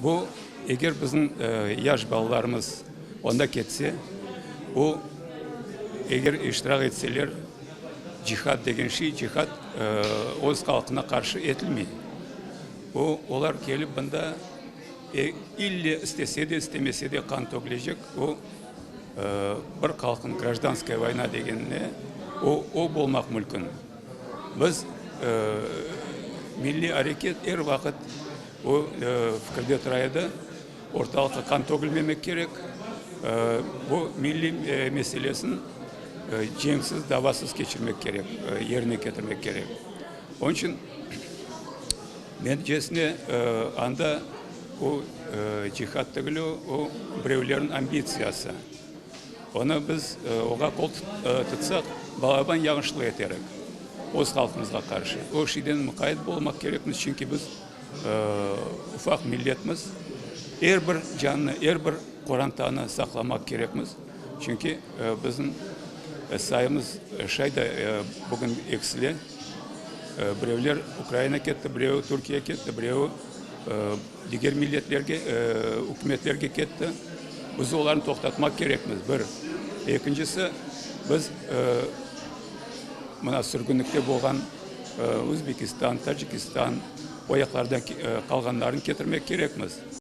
Bu, eger bizim yaş balalarımız onda ketse, o, eger iştirak etseler, cihad degen şey, cihad öz halqına qarşı etilmey. O, olar kelip mında ille istese de, istemese de qan tökülecek, o, bir halqnıñ grajdanskaya voyna degenine, o, o bolmaq mülkün. Biz, milliy areket er vaqıt o fikirde tura edi, ortalıqqa qan tökülmemek kerek, bu milliy meselesini cenksiz, davasız keçirmek kerek, yerine ketirmek kerek. Onıñ içün, neticesinde, anda o cihad degil o, o birevlerniñ ambitsiyası. Onı biz oğa qol tutsaq, balaban yañlışlıq eterik öz halqımızğa qarşı. O şeyden muqayt olmaq kerekmiz, çünki biz ufaq milletmiz. Er bir cannı, er bir qorantanı saqlamaq kerekmiz, çünki bizim sayımız şay da bugün eksile. Birevler Ukraina ketti, birevi Türkiye ketti, birevi diger milletlerge, ükümetlerge ketti. Biz olarnı toqtatmaq kerekmiz, bir. Ekincisi, biz mına sürgünlikte bolğan Özbekistan, Tacikistan, o yaqlarda qalğanlarnı ketirmek kerekmiz.